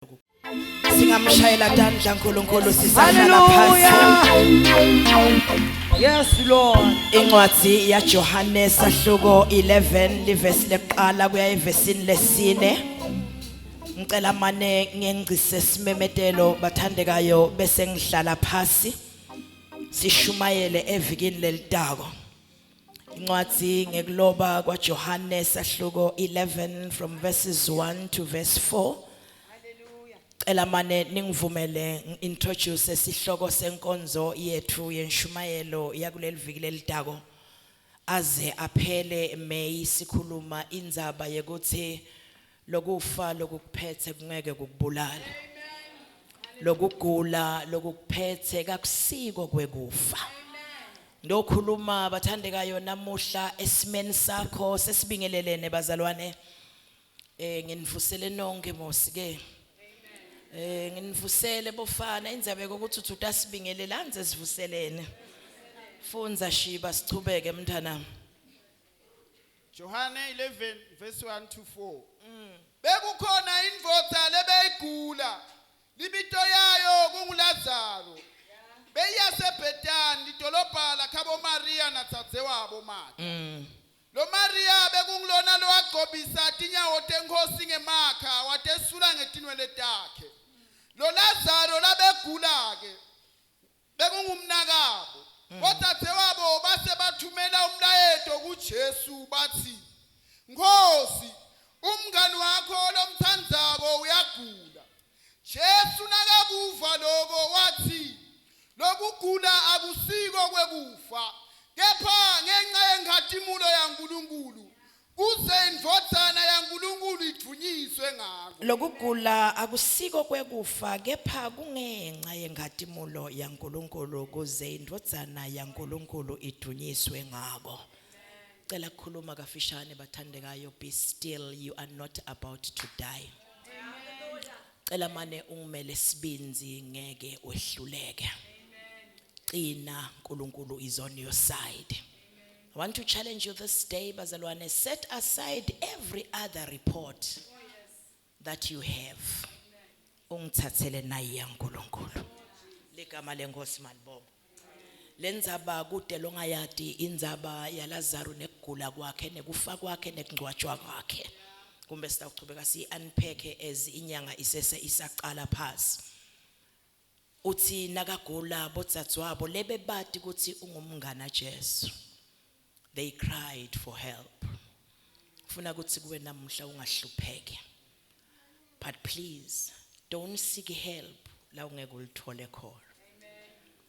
Singamshayela tandla uNkulunkulu sisahlala phansi. Yes Lord. Incwadi yaJohane sahluko 11 livesi lekuqala kuya evesini lesine. Ngicela mane ngengcise simemetelo bathandekayo bese ngihlala phasi. Sishumayele evikini lelitako. Incwadi ngekuloba kwaJohane sahluko 11 from verses 1 to verse 4. Cela mane ningivumele ngintroduce sihloko senkonzo yethu yenshumayelo yakuleli viki lelidako. Aze aphele May sikhuluma indzaba yekuthi lokufa lokukuphethe kungeke kukubulala. Lokugula lokukuphethe kakusiko kwekufa. Ndokhuluma bathandekayo namuhla esimeni sakho sesibingelelene bazalwane. Eh nginivusele nonke mosi ke. Eh nginivusele bofana indzaba yokuthi uthi utasibingelela anze sivuselene. Fundza Shiba sichubeke mntana. Johane 11 verse 1 to 4. Bekukhona indvodza lebeyigula libito yayo kunguLazaro. BeyiyaseBhetani lidolobha lakhabo Maria nadzadzewabo Martha. Lo Maria bekungulona lowagcobisa tinyawo teNkhosi ngemakha watesula ngetinwele takhe. Lo Lazaro labegula ke Bekungumnakabo. Bodzadzewabo base bathumela umlayeto kuJesu batsi, Nkhosi, umngani wakho lomtsandzako uyagula. Jesu nakakuva loko watsi, Lokugula akusiko kwekufa, kepha ngenca yenkhatimulo yaNkulunkulu, kuze indvodzana yaNkulunkulu idvunyiswe ngako. Lokugula akusiko kwekufa kepha kungenca yenkhatimulo yaNkulunkulu kuze indvodzana yaNkulunkulu idunyiswe ngako. Cela kukhuluma kafishane bathandekayo be still you are not about to die. Cela mane ungimele sibindzi ngeke wehluleke. Qina uNkulunkulu is on your side. I want to challenge you this day, bazalwane, set aside every other report that you have. Ungithathele nayi yaNkulunkulu. Ligama lenkosi malibonga. Lenzaba kude longayati indzaba yaLazaru nekugula kwakhe nekufa kwakhe nekungcwatshwa kwakhe. Kumbe sitawuchubeka si unpack as inyanga isese isaqala phasi. Uthi nakagula bodzadzwabo lebebati kutsi ungumngana Jesu. They cried for help. Funa kutsi kuwe namuhla ungahlupheki. But please don't seek help la ungeke ulithole khona.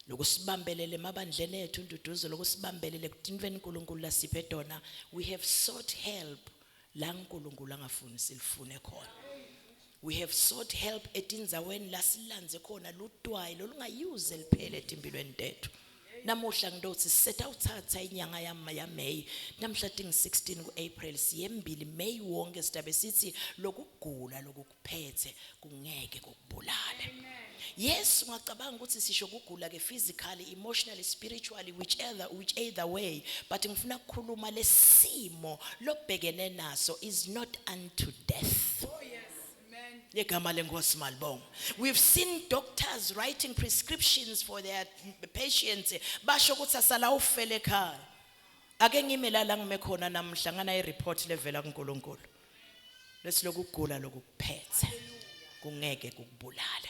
Lokusibambelele emabandleni ethu nduduzo lokusibambelele kutintweni uNkulunkulu lasiphe tona we have sought help la uNkulunkulu angafuni silifune khona. We have sought help etindzaweni la silandze khona lutwayi lolungayuze liphele etimpilweni tethu. Namuhla ngitothi setawuthatha inyanga yami yaMay namhla tingi-16 ku-April siyembili May wonke sidabe sithi lokugula lokukuphethe kungeke kukubulale. Yes ungacabanga ukuthi sisho kugula ke physically emotionally spiritually whichever which either way but ngifuna ukukhuluma lesimo lobhekene naso is not unto death. Igama lenkosi malibonga. We've seen doctors writing prescriptions for their patients basho ukuthi asala ufele ekhaya. Ake ngime la la ngime khona namhla ngana i-report levela kuNkulunkulu. Lesilokugula lokuphethe kungeke kukubulale.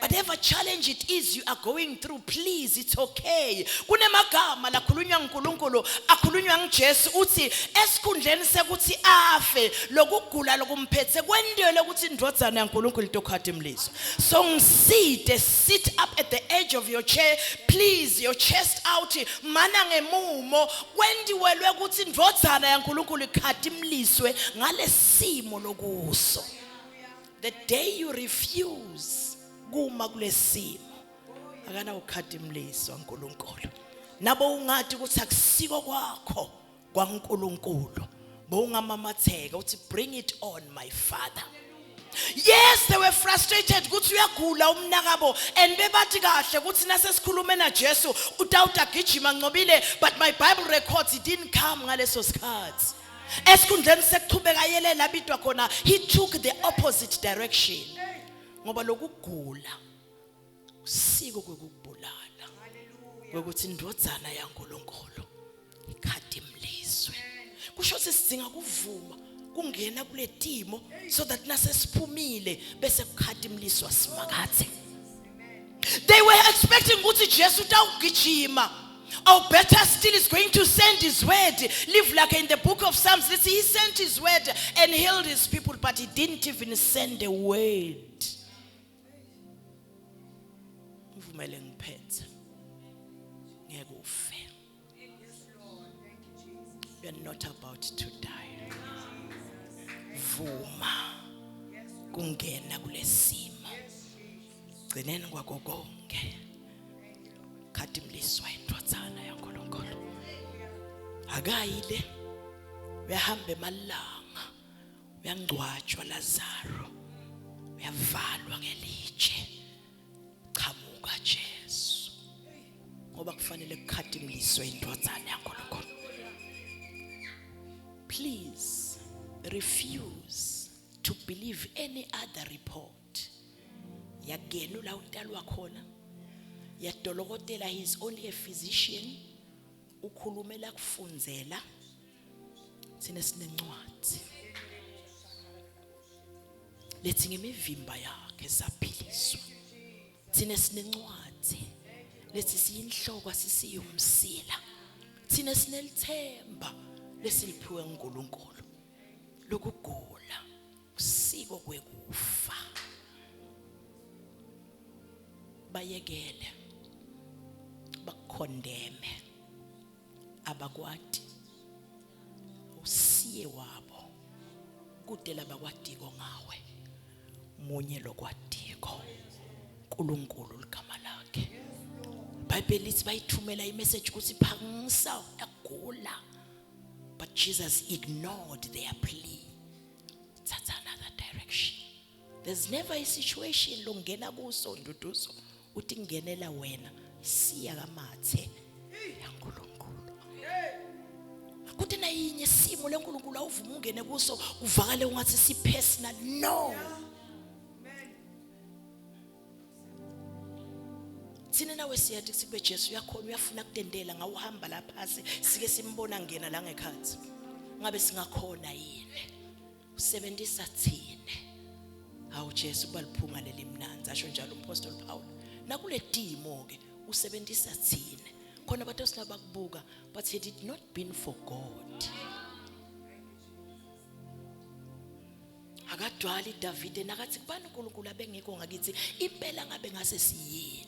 Whatever challenge it is you are going through, please, it's okay. Kunemagama lakhulunywa nguNkulunkulu, akhulunywa nguJesu uthi esikhundleni sekuthi afe lokugula lokumphethe kwentele ukuthi indvodzana yaNkulunkulu itokhatimliswa. So ngisite sit up at the edge of your chair, please your chest out, mana ngemumo kwentiwelwe ukuthi indvodzana yaNkulunkulu ikhatimliswe ngalesimo lokuso. The day you refuse kuma kulesimo akanawukhatimliswa uNkulunkulu. Nabo ungathi ukuthi akusiko kwakho kwaNkulunkulu. Bowungamamatheka uthi bring it on my father. Yes they were frustrated ukuthi uyagula umnakabo and bebathi kahle ukuthi nasesikhulume na Jesu utawuta gijima ncobile but my Bible records he didn't come ngaleso sikhathi. Esikhundleni sekuchubeka yelela abitwa khona he took the opposite direction. Ngoba lokugula usiko kwekubulala. Kwekuthi indvodzana yaNkulunkulu ikhatimliswe. Kusho ukuthi sidzinga kuvuma kungena kuletimo so that nasesiphumile bese kukhatimliswa simakathe. They were expecting ukuthi Jesu utawugijima. Or better still is going to send his word. Live like in the book of Psalms. Let's see, he sent his word and healed his people, but he didn't even send a word. Ngivumele ngiphethe. Ngeke ufe. You are not about to die. Vuma kungena kulesimo. Gcineni kwakho konke. Khathi mliswa indvodzana yaNkulunkulu. Akayi le. Uyahamba emalanga. Uyangcwatshwa Lazaro. Uyavalwa ngelitshe. Chamuka Jesu. Ngoba kufanele kukhatimliswe indvodzana yaNkulunkulu. Please refuse to believe any other report. Yakenu la utalwa khona. Yadolokotela he is only a physician. Ukhulumela kufundzela. Sine sinencwadi. Lethi ngemivimba yakhe saphiliswa. Thina sinencwadi lethi siyinhloko asisiyumsila. Thina sinelithemba lesiliphiwe uNkulunkulu lokugula usiko kwekufa. Bayekele bakukhondeme abakwati usiye wabo kude labakwadiko ngawe munye lokwadiko uNkulunkulu ligama lakhe. iBhayibheli lithi bayithumela imessage ukuthi phangisa uyagula, but Jesus ignored their plea. Thatha another direction. There's never a situation longena kuso nduduzo uthi ngenela wena siya kamathe yaNkulunkulu. Kuthi nayinye isimo leNkulunkulu awuvuma ungene kuso uvakale ungathi si personal. No. Thina nawe siyathi sibe Jesu uyakhona uyafuna kutendela ngawuhamba lapha sike simbona ngena la ngekhathi. Ngabe singakhona yini? Usebenzisa thina. Hawu Jesu kuba liphunga lelimnanzi asho njalo umpostoli Paul. Nakule timo ke usebenzisa thina. Khona abantu sinabakubuka but had it not been for God. Akadwali Davide nakathi kubani uNkulunkulu abengekho ngakithi impela ngabe ngase siyini.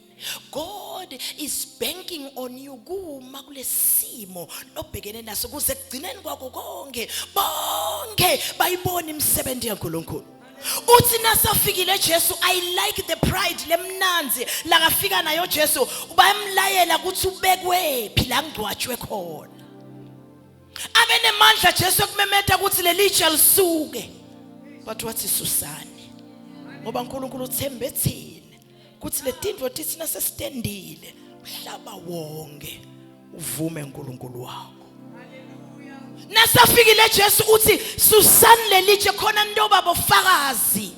God is banking on you kuma kulesimo lobhekene naso kuze kugcineni kwakho konke bonke bayibona imisebenzi yaNkulunkulu. Uthi nasafikile Jesu, I like the pride lemnanzi lakafika nayo Jesu, bayamlayela ukuthi ubekwephi la ngcwatshwe khona. Abe nemandla Jesu ekumemeta ukuthi lelitshe lisuke, but wathi susani ngoba uNkulunkulu uthembe thina kuthi letindvo tithi nasesitendile umhlaba wonke uvume uNkulunkulu wakho. Nasafikile Jesu uthi susani lelitshe khona ntoba bofakazi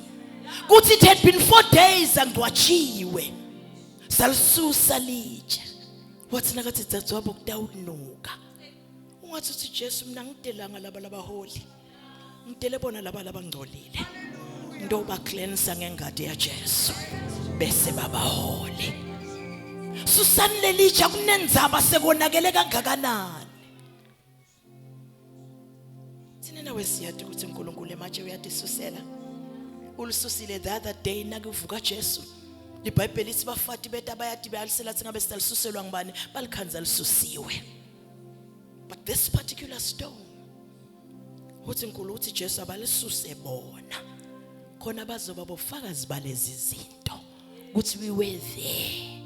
kuthi it had been 4 days angcwatshiwe. Salisusa litshe. Wathi nakathi dzadzwabo kutawunuka. Ungathi uthi Jesu mina ngidelanga laba labaholi. Ngidele bona laba labangcolile. Ndoba cleansa ngengadi ya Jesu bese babahole. Susani lelitsha kunenzaba sekonakele kangakanani. Thina nawe siyathi ukuthi uNkulunkulu ematshe uyatisusela. Ulisusile the other day nakuvuka Jesu. IBhayibheli lithi bafati beta bayati bayalisela thi ngabe sidalisuselwa ngibani balikhanza lisusiwe. But this particular stone uthi uNkulunkulu uthi Jesu abalisuse bona khona bazoba bofakazi balezi zinto ukuthi we were there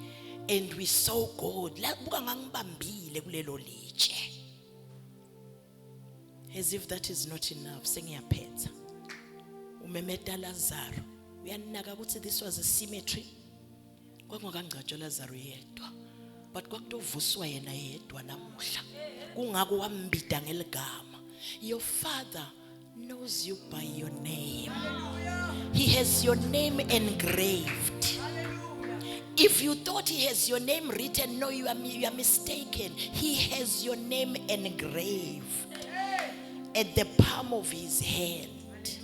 and we saw God. La buka ngangibambile kulelo litshe. As if that is not enough, sengiyaphetha. Umemeta Lazaro uyanaka ukuthi this was a cemetery. Kwakungakangcatshwa Lazaro yedwa, but kwakutovuswa yena yedwa namuhla. Kungako wambida ngeligama. Your father knows you by your name. He has your name engraved. If you thought he has your name written, no, you are mistaken. He has your name engraved at the palm of his hand.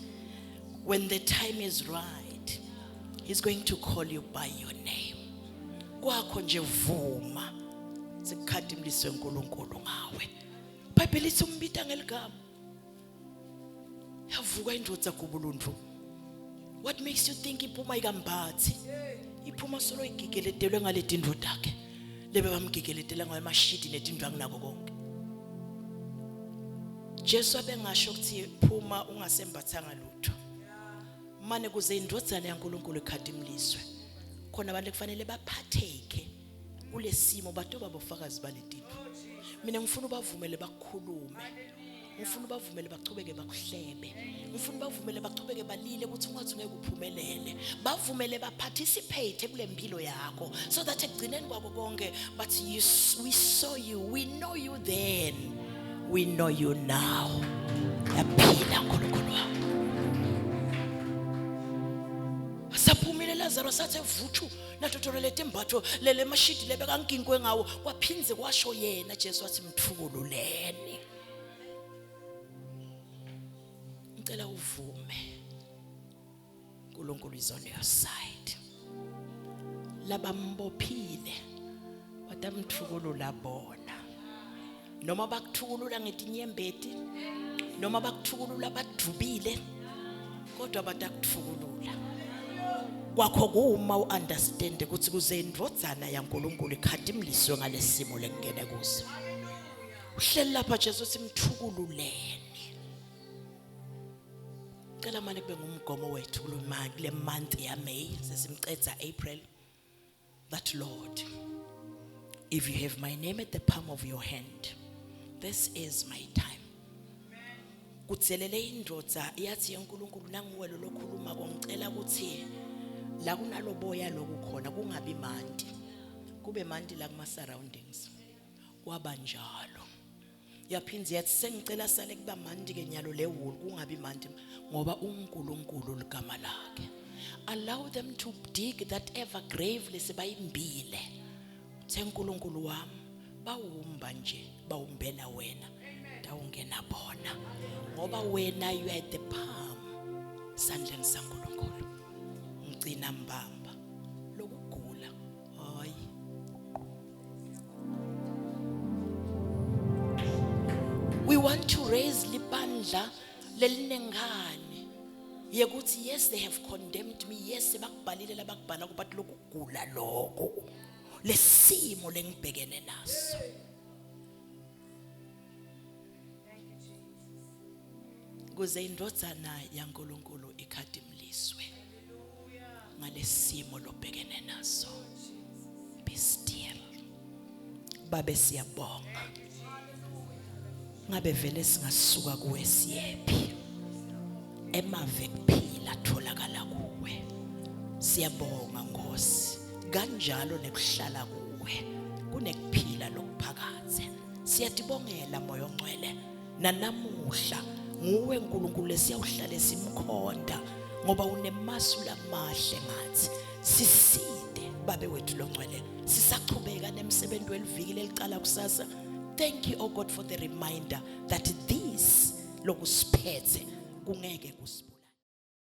When the time is right, he's going to call you by your name. Kwakho nje vuma sikukhatimliswe uNkulunkulu ngawe. iBhayibheli lithi umbita ngeligama. Yavuka indvodza kubuluntu. What makes you think iphuma ikambathi? Iphuma solo igigeletelwe ngaleti ndvodakhe. Lebe bamgigeletela ngayo amashidi netindwangu nako konke. Jesu abengasho ukuthi phuma ungasembathanga lutho. Mane kuze indvodzana yaNkulunkulu ikhatimliswe. Khona abantu kufanele baphatheke kulesimo batoba bofakazi baletinto. Mina ngifuna ubavumele bakhulume. Ngifuna ubavumele bachubeke bakuhlebe. Ngifuna ubavumele bachubeke balile ukuthi ungathi ungeke uphumelele. Bavumele baparticipate kule mpilo yakho so that ekugcineni kwako konke but you, we saw you, we know you then, we know you now. Yaphila uNkulunkulu wakho. Saphumile Lazaro sathe vuthu natothola letimbatho lele mashidi lebekanginkwe ngawo kwaphinze kwasho yena Jesu wathi mthukululeni. Ngicela uvume. uNkulunkulu is on your side. Labambophile batamthukulula bona. Noma bakuthukulula ngetinyembeti noma bakuthukulula badubile kodwa batakuthukulula. Kwakho kuma uunderstand ukuthi kuze indvodzana yaNkulunkulu ikhatimliswe ngalesimo lengene kuso. Uhleli lapha Jesu simthukululeni. Cela manje kube ngumgomo wethu kule month ya May sesimcedza April that Lord, if you have my name at the palm of your hand, this is my time. Kutselele indvodza yathi yeNkulunkulu nanguwe lo lokhuluma ngicela ukuthi la kunaloboya lokukhona kungabi manti kube manti la kuma surroundings. Kwaba njalo. Yaphindze yathi sengicela sale kuba manti ke nyalo le wool kungabi manti ngoba uNkulunkulu ligama lakhe. Allow them to dig that ever grave lesibayimbile. Uthe uNkulunkulu wami bawumba nje bawumbela wena tawungena bona ngoba wena you are at the palm sandleni saNkulunkulu. Ngicina mbamba lokugula hayi. We want to raise libandla lelinengane yekuthi yes, they have condemned me, yes, bakubhalile labakubhala, but lokugula lokho lesimo lengibhekene naso kuze indvodzana yaNkulunkulu ikhatimliswe ngalesimo lobhekene naso. Be still. Babe, siyabonga. Ngabe vele singasuka kuwe siyephi? Emave kuphila tholakala kuwe. Siyabonga Nkosi, kanjalo nekuhlala kuwe kunekuphila lokuphakadze. Siyatibongela moya ongcwele nanamuhla nguwe uNkulunkulu lesiyawuhlale simkhonda ngoba unemasu lamahle ngathi. Siside babe wethu longcwele sisachubeka nemsebenzi weliviki lelicala kusasa. Thank you, oh God, for the reminder that this lokusiphethe kungeke kusibulale.